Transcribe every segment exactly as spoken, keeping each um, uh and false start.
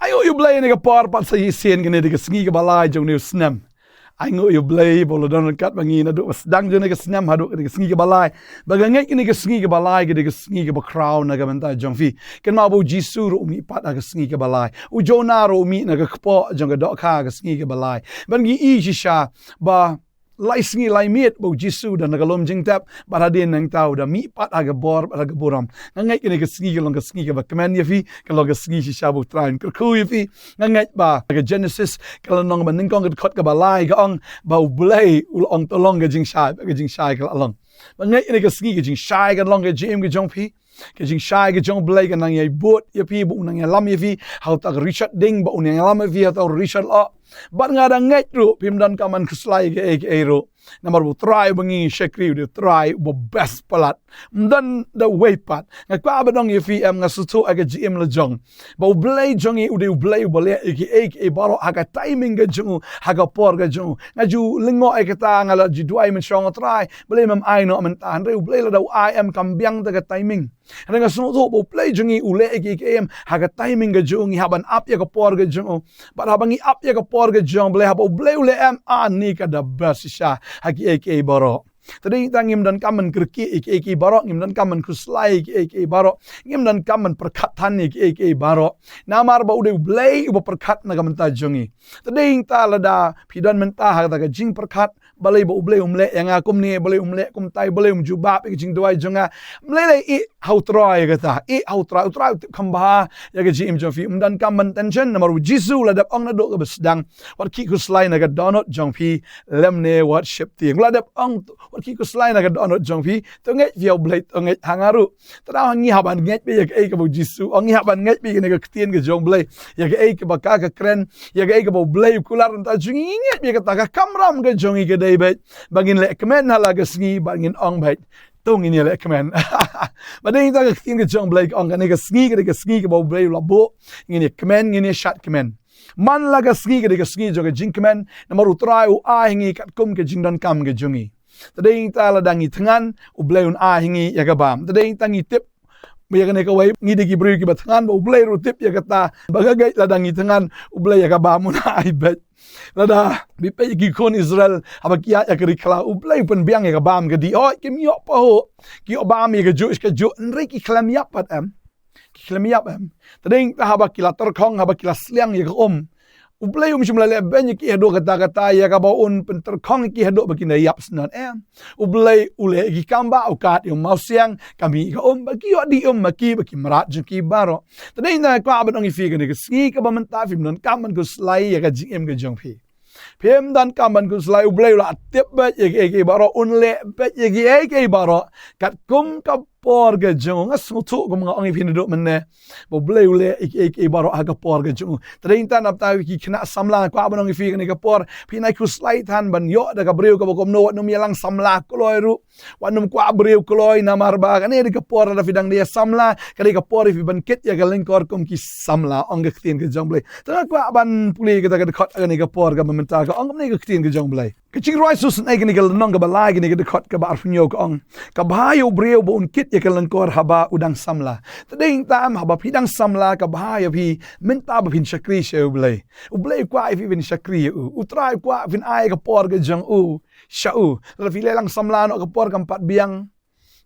Ai nguh ïa u Blei ïa kane ka por pat sa shisien, kane dei ka sngi kaba lai jong une u snem. Ai nguh ïa u Blei ba u la don ryngkat bad ngi naduh ba sdang jong kane ka snem haduh kane ka sngi kaba lai. Ba nga ngeit kane ka sngi kaba lai ka dei ka sngi kaba khraw na ka bynta jong phi. Kynmaw ba u Jisu ruh u mih pat ha ka sngi kaba lai. U Jonah ruh u mih na ka kpoh jong ka dohkha ha ka sngi kaba lai. Bad ngi i shisha ba lai sngi lai miet ba u Jisu u don ha ka lum jingtep, bad hadien nangta u da mih pat ha ka bor bad ha ka burom. Nga ngeit kane ka sngi ka long ka sngi kaba kmen ïa phi, ka long ka sngi shisha ba u Trai un kyrkhu ïa phi. Nga ngeit ba ka Genesis ka lynnong ba nyngkong ka dkhot kaba lai ka ong ba u Blei u la ong to long ka jingshai, ka jingshai ka la long. Ba ngeit kane ka sngi ka jingshai ka long ka jingim ka jong phi. Ka jingshai ka jong u Blei ka nang ïai bud ïa phi, ba u nang ïalam ïa phi ha uta u rishot ding, ba u nang ïalam ïa phi ha uta u rishot lyoh. Bad nga da ngeit ruh phim donkam ban khuslai ïa kaei kaei ruh. Namar ba u Trai uba ngi shakri u dei u Trai uba best palat. Ym don da uwei pat. Nga kwah ban ong ïa phi em, nga sngewthuh ha ka jingim la jong ba u Blei jong ngi u dei u Blei uba leh ïa kaei kaei baroh ha ka timing ka jong u, ha ka por ka jong u. Nga ju lyngngoh ïa kata, nga la ju duwai mynshwa, ong Trai, balei mem ai noh mynta? Hynrei u Blei lada u ai em, kam biang te ka timing. Hynrei nga sngewthuh ba u Blei jong ngi u leh ïa kaei kaei em ha ka timing ka jong u. Ngi hap ban ap ïa ka por ka jong u. Bad haba ngi ap ïa ka por ka jong u Blei, haba u Blei u leh em, ani ka da best shisha ha kiei kiei baroh. Te dei tang ngim donkam ban kyrkieh ïa kiei kiei baroh, ngim donkam ban khuslai ïa kiei kiei baroh, ngim donkam ban pyrkhat than ïa kiei kiei baroh. Namar ba u dei u Blei uba pyrkhat na ka bynta jong ngi. Te dei tang lada phi don mynta ha kata ka jingpyrkhat, balei ba u Blei um leh ïa nga kumne, balei um leh kumtai, balei um jubab ïa ka jingduwai jong nga. Ym lei lei, ïeh ha u Trai ïa kata, ïeh ha u Trai, u Trai u tip kham bha ïa ka jingim jong phi. Ym donkam ban tension, namar u Jisu u la dep ong naduh kaba sdang, wat khih khuslai na ka dohnud jong phi lymne wat sheptieng. U la dep ong wat khih khuslai na ka dohnud jong phi, to ngeit ïa u Blei, to ngeit ha nga ruh. Te da ngi hap ban ngeit beit ïa kaei kaba u Jisu u ong, ngi hap ban ngeit beit ïa kane ka ktien ka jong u Blei, ïa kaei kaba ka, ka kren, ïa kaei kaba u Blei u kular na ka bynta jong ngi. Ngi ngeit beit ïa kata, ka kamram ka jong ngi ka dei beit ba ngin leh kmen ha la ka sngi, ba ngin ong beit to ngin ïa leh kmen. Ba dei tang ka ktien ka jong u Blei ka ong kane ka sngi ka dei ka sngi kaba u Blei u la buh, ngin ïa kmen, ngin ïa shad kmen. Man la ka sngi ka dei ka sngi jong ka jingkmen, namar u Trai u ai ha ngi katkum ka jingdonkam ka jong ngi. Te dei tang lada ngi thngan, u Blei un ai ha ngi ïa ka bam. Te dei tang ngi tip ïa kane kawei, ngi dei ki briew kiba thngan, ba u Blei ruh u tip ïa kata. Ba nga ngeit lada ngi thngan, u Blei ïa ka bam un ai beit. Lada phi peit ïa ki khun Israel haba ki ïaid ïa ka ri khlaw, u Blei u pynbiang ïa ka bam ka dih. Hooid, kim ïoh pahuh, ki ïoh bam ïa kajuh shi kajuh, hynrei ki khlem ïap pat em. Ki khlem ïap em. Te dei tang haba ki la tyrkhong, haba ki la sliang ïa ka um, u Blei um shym la leh beiñ ïa ki haduh katta katta, ïa kaba un pyntyrkhong ïa ki haduh ba kin da ïap syndon em. U Blei u leh ïa ki kam ba u kat ïa u mawsiang, ka mih ka um, ba ki ïoh dih um ma ki bad ki mrad jong ki baroh. Te dei tang nga kwah ban ong ïa phi kane ka sngi kaba mynta, phim donkam ban khuslai ïa ka jingim ka jong phi. Phim donkam ban khuslai, u Blei u la tip beit ïa kiei kiei baroh, un leh beit ïa kiei kiei baroh katkum ka por ka jong u. Nga sngewthuh kum nga ong ïa phi naduh mynne ba u Blei u leh ïa kiei kiei baroh ha ka por ka jong u. Te dei tang na bynta ki khynnah samla, kwah ban ong ïa phi kane ka por, phin ai khuslai than ban ïoh da ka briew kaba kumno, wat nym ïalang samla kloi ruh. Wat nym kwah briew kloi, namar ba kane dei ka por lada phi dang dei samla, ka dei ka por ïa phi ban kit ïa ka lyngkor kum ki samla, ong ka ktien ka jong u Blei. Te nga kwah ban pule kata ka dkhot kane ka por kaba mynta, ka ong kumne ka ktien ka jong u Blei. Ka Jingrwai Sngewsynei kane ka lynnong kaba lai, kane ka dkhot kaba arphew hynñiew ka ong: Ka bha ïa u briew ba un kit ïa ka lyngkor haba u dang samla. Te dei tang haba phi dang samla, ka bha ïa phi mynta ba phin shakri sha u Blei. U Blei u kwah ïa phi ban shakri ïa u. U Trai u kwah phin ai ka por ka jong u sha u. Lada phi leh lang samla noh, ka por kam pat biang.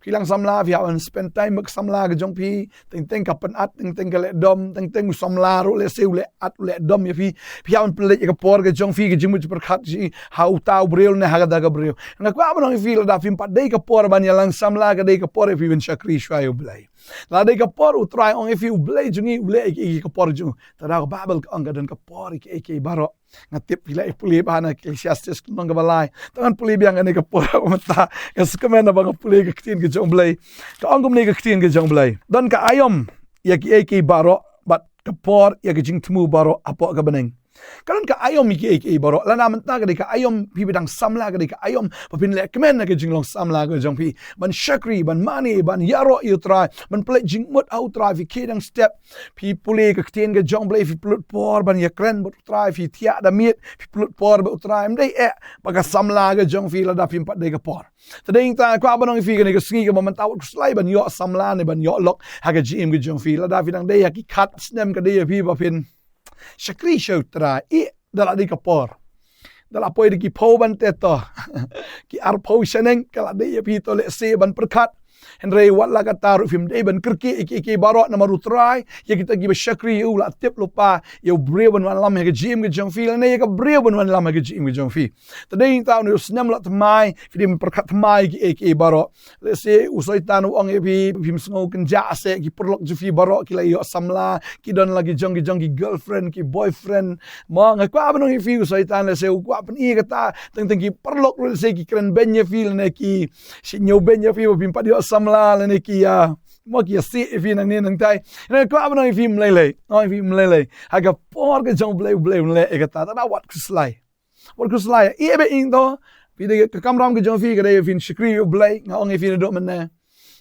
Phi lang samla, phi hap ban spend time bad ka samla ka jong phi. Teng teng ka pynat, teng teng ka leh dom, teng teng u samla ruh lehse u leh at, u leh dom ïa phi. Phi hap ban pynleit ïa ka por ka jong phi, ka jingmut jingpyrkhat shi ha uta u briew ne ha kata ka briew. Nga kwah ban ong ïa phi, lada phim pat dei ka por ban ïalang samla, ka dei ka por ïa phi ban shakri shuwa ïa u Blei. Lada dei ka por, u Trai ong ïa phi, u Blei jong ngi u leh ïa ka por jong u. Te da ka Baibl ka ong ka don ka por ïa kiei kiei baroh. Nga tip phi la ïa pule bha na Ecclesiastes lynnong kaba lai. Te ngan pule biang kane ka por mynta. Nga sngewkmen ba nga pule ka ktien ka jong u Blei. Ka ong kumne ka ktien ka jong u Blei: Don ka aïom ïa kiei kiei baroh, bad ka por ïa ka jingthmu baroh hapoh ka bneng. Ka don ka aïom ïa kiei kiei baroh. Lada mynta ka dei ka aïom, phi ba dang samla, ka dei ka aïom ba phin leh kmen ha ka jinglong samla ka jong phi, ban shakri, ban mane, ban ïaroh ïa u Trai, ban pynleit jingmut ha u Trai. Phi khie dang step, phi pule ka ktien ka jong u Blei, phi pynlut por ban ïakren bad u Trai, phi thiah da miet, phi pynlut por bad u Trai. Ym dei eh ba ka samla ka jong phi lada phim pat dei ka por. Te dei tang nga kwah ban ong ïa phi kane ka sngi kaba mynta, wat khuslai ban ïoh samla ne ban ïoh lok ha ka jingim ka jong phi. Lada phi dang dei ha ki khatsnem, ka dei ïa phi ba phin Shakri sha u Trai, ïeh da la dei ka por. Da la poi da ki phew ban te to. Ki ar phew shaneng ka la dei ïa phi to lehse ban pyrkhat. Hynrei wat la katta ruh phim dei ban kyrkieh ïa ki, ïa ki baroh namar u Trai ïa kita kiba shakri ïa u la tip lypa ïa u briew ban wanlam ha ka jingim ka jong phi lane ïa ka briew ban wanlam ha ka jingim ka jong phi. Te dei ta u snem la thymmai, phi dei ban pyrkhat thymmai ïa ki, ïa ki baroh. Lehse u Soitan u ong ïa phi, phim sngew kynjah seh, ki paralok jong phi baroh ki la ïoh samla, ki don la ki jong ki jong ki girlfriend, ki boyfriend. Mo, nga kwah ban ong ïa phi u Soitan lehse u kwah pyni kata, teng teng ki paralok ruh lehse ki kren beiñ ïa phi lane ki shit ñiew beiñ ïa phi ba phim pat ïoh samla lane ki ïa, mo, ki ïa sih ïa phi nangne nangtai. Nga kwah ban ong ïa phi ym lei lei, ong ïa phi ym lei lei. Ha ka por ka jong u Blei, u Blei un leh ïa kata, te wat khuslai. Wat khuslai, ïeh beit ïa to. Phi dei ka kamram ka jong phi ka dei phin shakri ïa u Blei, nga ong ïa phi naduh mynne.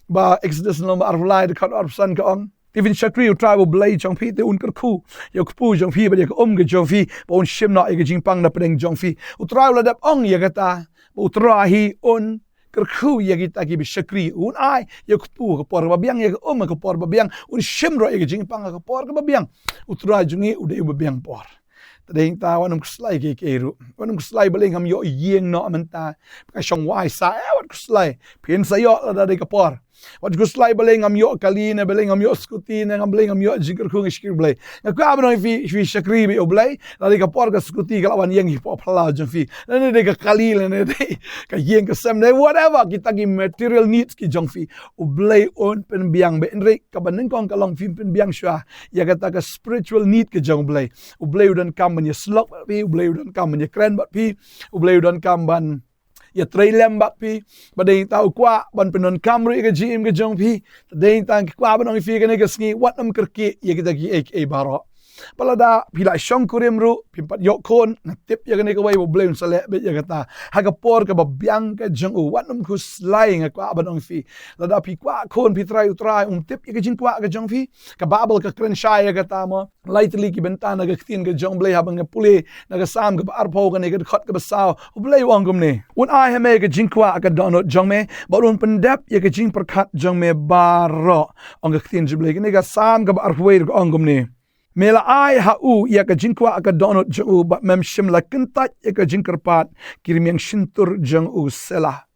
Ba Exodus lynnong ba arphew lai dkhot arphew san ka ong, te phin shakri ïa u Trai ba u Blei jong phi, te un kyrkhu ïa u kpu jong phi bad ïa ka um ka jong phi, ba un shim noh ïa ka jingpang na pdeng jong phi. U Trai u la dep ong ïa kata, ba u Trai hi un kyrkhu ïa kita kiba shakri, un ai ïa u kpu ha ka por kaba biang, ïa ka um ha ka por ba biang, un shim ruh ïa ka jingpang ha ka por kaba biang. U Trai jong ngi u dei uba biang por. Te dei ta wat nym khuslai kiei kiei ruh. Wat nym khuslai balei ngam ïoh ïing noh mynta. Ka shong wai sa, eh, wat khuslai. Phin sa ïoh lada dei ka por. Wat khuslai balei ngam ïoh kali ne, balei ngam ïoh scooty ne, ngam, balei ngam ïoh jingkyrkhu, nga shakri Blei. Nga kwah ban ong ïa phi, phi shakri beit ïa u Blei. Lada dei ka por ka scooty ka la wan ïeng hapoh phyllaw jong phi. Lane dei ka kali, lane dei ka ïing ka sem ne, whatever, kita ki material needs ki jong phi. U Blei un pynbiang beit, hynrei kaba nyngkong ka long phim pynbiang shuwa ïa kata ka spiritual need ka jong u Blei. U Blei u donkam ban ïasyllok bad phi, u Blei u donkam ban ïakren bad phi, u Blei u donkam ban ïatreilem bad phi. Bad dei ta u kwah ban pyndonkam ruh ïa ka jingim ka jong phi. Te dei ta nga kwah ban ong ïa phi kane ka sngi, wat nym kyrkieh ïa kita kiei kiei baroh. Bad lada phi la shongkurim ruh, phim pat ïoh khun, nga tip ïa kane kawei ba u Blei un sa leh beit ïa kata. Ha ka por kaba biang ka jong u, wat nym khuslai, nga kwah ban ong ïa phi. Lada phi kwah khun, phi trai u Trai um tip ïa ka jingkwah ka jong phi. Ka Baibl ka kren shai ïa kata mo. Lai tylli ki bynta na ka ktien ka jong u Blei, haba nga pule na ka Salm kaba arphew, kane ka dkhot kaba saw, u Blei u ong kumne: Un ai ha me ïa ka jingkwah ka dohnud jong me, bad un pyndep ïa ka jingpyrkhat jong me baroh. Ong ka ktien jong u Blei, kane ka Salm kaba arphew ka ong kumne: Me la ai ha u ïa ka jingkwah ka dohnud jong u, bad mem shym la kyntait ïa ka jingkyrpad ki rmiang shyntur jong u. Selah.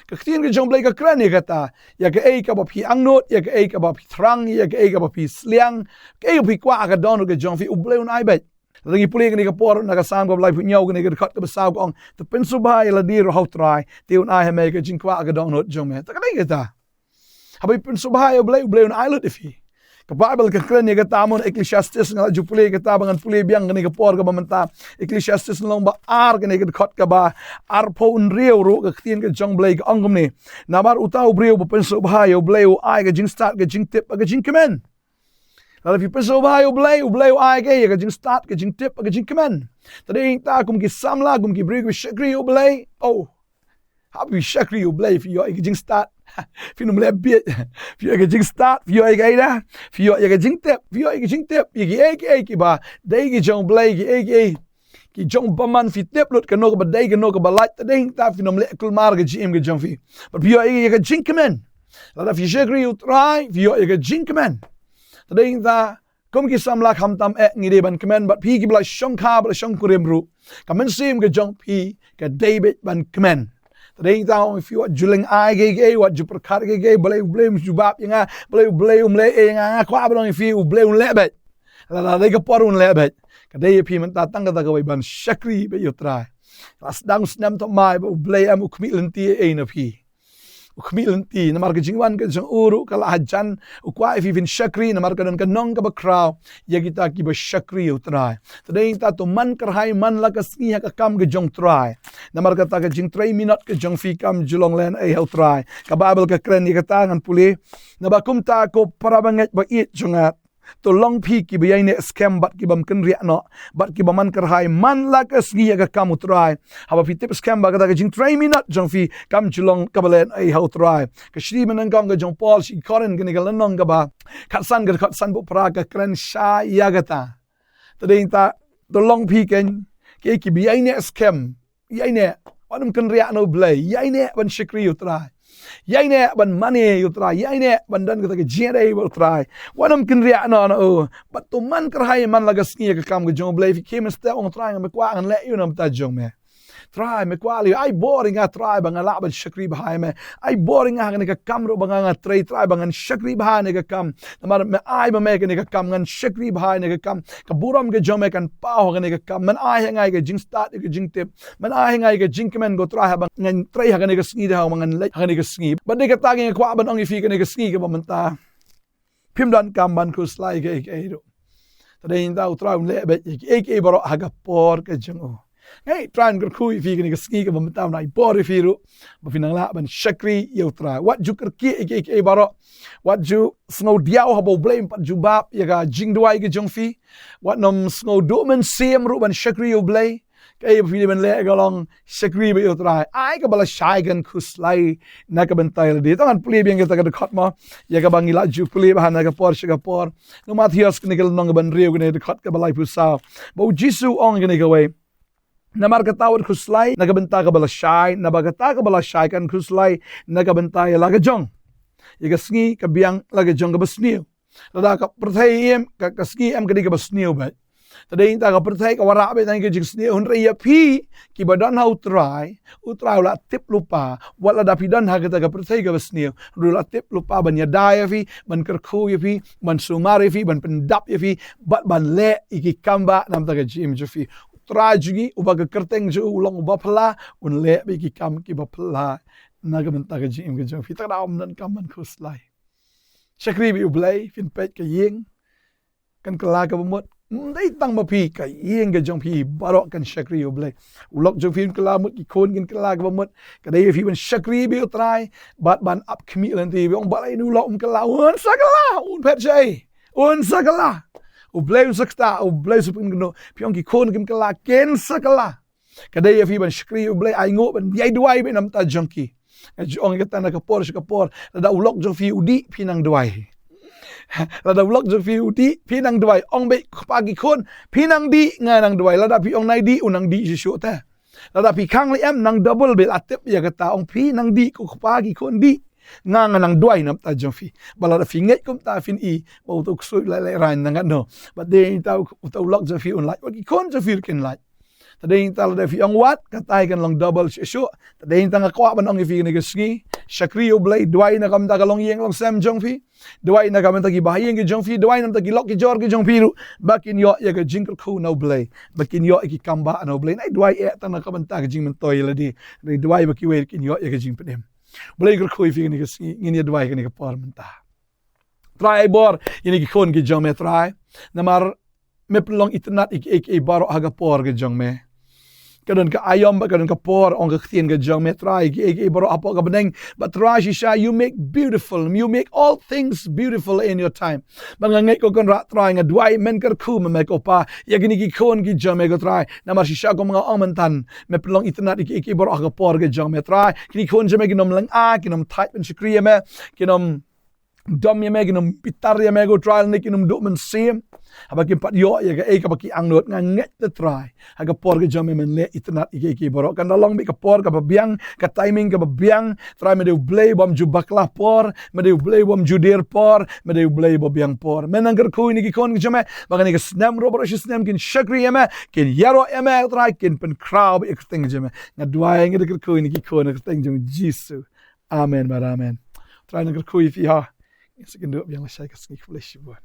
Ka ktien ka jong u Blei ka kren ïa kata, ïa kaei kaba phi angnud, ïa kaei kaba phi thrang, ïa kaei kaba phi sliang, kaei kaba phi kwah ha ka dohnud ka jong phi, u Blei un ai beit. Lada ngi pule kane ka por na ka Salm kaba laiphew hynñiew, kane ka dkhot kaba saw ka ong: Te pynsngewbha ïa lade ruh ha u Trai, te un ai ha me ïa ka jingkwah ka dohnud jong me. Te ka dei kata. Haba phi pynsngewbha ïa u Blei, u Blei un ai lut ïa phi. Ka Baibl ka kren ïa kata mo, na Ecclesiastes, nga la ju pule ïa kata ba ngan pule biang kane ka por kaba mynta. Ecclesiastes lynnong ba ar, kane ka dkhot kaba arphew hynriew ruh, ka ktien ka jong u Blei ka ong kumne: Namar uta u briew ba pynsngewbha ïa u Blei u ai ka jingstad, ka jingtip, ka jingkmen. Lada phi pynsngewbha ïa u Blei, u Blei u ai ka, ïa ka jingstad, ka jingtip, ka jingkmen. Te dei ta kum ki samla, kum ki briew kiba shakri ïa u Blei. Oh. Haba phi shakri ïa u Blei, phi ïoh ïa ka jingstad. Phin ym leh bieit. Phi ïoh ïa ka jingstad, phi ïoh ïa ka ïada, phi ïoh ïa ka jingtip, phi ïoh ïa ka jingtip ïa kiei kiei kiba dei ki jong u Blei, kiei kiei ki jong u bymman, phi tip lut kano kaba dei, kano kaba lait. Te dei ta phin ym leh kulmar ka jingim ka jong phi. Bad phi ïoh ïa ka jingkmen. Lada phi shakri ïa u Trai, phi ïoh ïa ka jingkmen. Te dei ta kum ki samla khamtam eh ngi dei ban kmen, bad phi kiba la shongkha, ba la shongkurim ruh, ka mynsiem ka jong phi ka dei beit ban kmen. Te dei ta ong ïa phi wat ju lyngngai kiei kiei, wat ju pyrkhat kiei kiei, balei u Blei um jubab ïa nga, balei u Blei um leh ei ïa nga, nga kwah ban ong ïa phi u Blei un leh beit. Lada dei ka por un leh beit. Ka dei ïa phi mynta tang kata kawei ban shakri beit ïa u Trai. La sdang u snem thymmai ba u Blei em u khmih lynti ei ei na phi. U khmih lynti, namar ka jingwan ka jong u ruh ka la hajan, u kwah ïa phi phin shakri, namar ka don ka nong kaba khraw ïa kita kiba shakri ïa u Trai. Te dei ta to man kyrhai man la ka sngi ha ka kam ka jong u Trai. Namar kata ka jingtrei minot ka jong phi kam ju long lehnohei ha u Trai. Ka Baibl ka kren ïa kata, ngan pule. Naba kumta ko para bangeit ba ïeit jong nga, to long phi kiba ïaineh skhem bad kiba ym kynriah noh, bad kiba man kyrhai man la ka sngi ïa ka kam u Trai. Haba phi tip skhem ba kata ka jingtrei minot jong phi kam ju long kaba lehnohei ha u Trai. Ka shithi mynnyngkong ka jong u Paul sha ki Korinth, kane ka lynnong kaba khatsan, ka dkhot sanphew phra ka kren shai ïa kata. Te dei ta to long phi keiñ kiei kiba ïaineh skhem, ïaineh, wat nym kynriah na u Blei, ïaineh ban shakri ïa u Trai. Ïai neh ban mane ïa u Trai, ïai neh ban don kata ka jingïadei bad u Trai. Wat nym kynriah noh na u. Bad to man kyrhai man la ka sngi ïa ka kam ka jong u Blei. Phi khie mynstep, ong, Trai, nga kwah ngan leh ïa u na bynta jong me. Trai, me kwah lei, ai bor ïa nga, Trai, ba nga lah ban shakri bha ïa me. Ai bor ïa nga ha kane ka kam ruh ba nga, nga trei, Trai, ba ngan shakri bha ha kane ka kam. Namar me ai ma me kane ka kam, ngan shakri bha ha kane ka kam. Ka burom ka jong me kan paw ha kane ka kam. Men ai ha nga ïa ka jingstad, ïa ka jingtip. Men ai ha nga ïa ka jingkmen, ko Trai, haba ngan trei ha kane ka sngi, da haba ngan leit ha kane ka sngi. Bad dei kata nga kwah ban ong ïa phi kane ka sngi kaba mynta. Phim donkam ban khuslai ïa kiei kiei ruh. Te dei nangta u Trai un leh beit ïa kiei kiei baroh ha ka por ka jong u. Nga ai Trai, ngan kyrkhu ïa phi kane ka sngi kaba mynta, ngan ai bor ïa phi ruh ba phin nang lah ban shakri ïa u Trai. Wat ju kyrkieh ïa kiei kiei baroh. Wat ju sngewdiaw haba u Blei um pat jubab ïa ka jingduwai ka jong phi. Wat nym sngewduh mynsiem ruh ban shakri ïa u Blei. Kaei ba phi dei ban leh ka long shakri beit ïa u Trai. Ai kaba lashai, kan khuslai na ka bynta ïa lade. To ngan pule biang kata ka dkhot mo, ïa kaba ngi la ju pule bha na ka por sha ka por. Na u Mathaios kane ka lynnong kaba hynriew, kane ka dkhot kaba laiphew saw. Ba u Jisu u ong kane kawei. Namar kata wat khuslai na ka bynta kaba lashai, naba kata kaba lashai kan khuslai na ka bynta ïa la ka jong. Ïa ka sngi ka biang la ka jong kaba sniew. Lada ka pyrthei em, ka, ka sngi em, ka dei kaba sniew beit. Te dei nangta ka pyrthei ka wanrah beit tang ïa ka jingsniew, hynrei ïa phi kiba don ha u Trai, u Trai u la tip lypa. Wat lada phi don ha kata ka pyrthei kaba sniew, hynrei u la tip lypa ban ïada ïa phi, ban kyrkhu ïa phi, ban sumar ïa phi, ban pyndap ïa phi, bad ban leh ïa ki kam ba na ka bynta ka jingim jong phi. U Trai jong ngi, uba ka kyrteng jong u long uba phylla, un leh beit ïa ki kam kiba phylla na ka bynta ka jingim ka jong phi. Te kata ym donkam ban khuslai. Shakri beit ïa u Blei, phin peit ka ïing kan kylla kaba mut. Ym dei tang ma phi, ka ïing ka jong phi baroh kan shakri ïa u Blei. U lok jong phi un kylla mut, ki khun kin kylla kaba mut. Ka dei ïa phi ban shakri beit ïa u Trai bad ban ap khmih lynti. Phi ong balei une u lok um kylla, un sa kylla, un phet shaei, un sa kylla. U Blei un sa ktah, u Blei un sa pynkynnoh. Phi ong ki khun kim kylla, kin sa kylla. Ka dei ïa phi ban shakri ïa u Blei, ai nguh ban ïai duwai beit na ka bynta jong ki. Nga ju ong ïa kata na ka por sha ka por, lada u lok jong phi u dih, phi nang duwai. Lada u lok jong phi u dih, phi nang duwai. Ong beit, ko kpa ki khun, phi nang dih, nga nang duwai. Lada phi ong nai dih, u nang dih shuh shuh te. Lada phi khang lei em, nang double beit, la tip ïa kata, ong phi nang dih, ko kpa ki khun dih, nga nga nang duwai na ka bynta jong phi. Bad lada phi ngeit kumta, phin i ba uta u ksuid u la lehrain na ngat noh. Bad dei nangta uta u lok jong phi un lait, bad ki khun jong phi ruh kin lait. Te dei nangta lada phi ong wat, katai kan long double shuh shuh. Te dei nangta nga kwah ban ong ïa phi kane ka sngi, shakri ïa u Blei, duwai na ka bynta ka longïing longsem jong phi. Duwai na ka bynta ki bahaïing ki jong phi, duwai na ka bynta ki lok ki jor ki jong phi ruh, ba kin ïoh ïa ka jingkyrkhu na u Blei, ba kin ym ïoh ïa ki kam ba na u Blei. Nai duwai eh tang na ka bynta ka jingmyntoi ïa lade. Nai duwai ba kiwei kin ïoh ïa ka jingpynim. U Blei un kyrkhu ïa phi kane ka sngi, ngin ïa duwai kane ka por mynta. Trai, ai bor ïa kine ki khun ki jong me, Trai. Namar me pynlong itynnad ïa kiei kiei baroh ha ka por ka jong me. Ka don ka aïom bad ka don ka por, ong ka ktien ka jong me, Trai, ïa kiei kiei baroh hapoh ka bneng. But Trai, shisha, you make beautiful, you make all things beautiful in your time. Bad nga ngeit, ko Kynrad Trai, nga duwai men kyrkhu ma me, ko Pa, ïa kine ki khun ki jong me, ko Trai. Namar shisha, kum nga ong mynta, me pynlong itynnad ïa kiei kiei baroh ha ka por ka jong me, Trai. Kine ki khun jong me kin ym lynga, kin ym thait ban shakri ïa me, kin ym dom ïa me, kin ym bitar ïa me, ko Trai, lane kin ym duh mynsiem haba kim pat ïoh ïa kaei kaba ki angnud. Nga ngeit, te Trai, ha ka por ka jong me men leh itynnad ïa kiei kiei baroh. Kan da long beit ka por kaba biang, ka timing kaba biang. Trai, me dei u Blei bym ju bakla por, me dei u Blei bym ju dier por, me dei u Blei ba biang por. Me nang kyrkhu ïa kine ki khun ki jong me ba kane ka snem ruh baroh shi snem kin shakri ïa me, kin ïaroh ïa me, Trai, kin pynkhraw beit ïa ka kyrteng jong me. Nga duwai, nga da kyrkhu ïa kine ki khun ha ka kyrteng jong u Jisu. Amen bad amen. Trai nang kyrkhu ïa phi ha. Ngin sa ïakynduh biang lashai ka sngi, khublei shibun.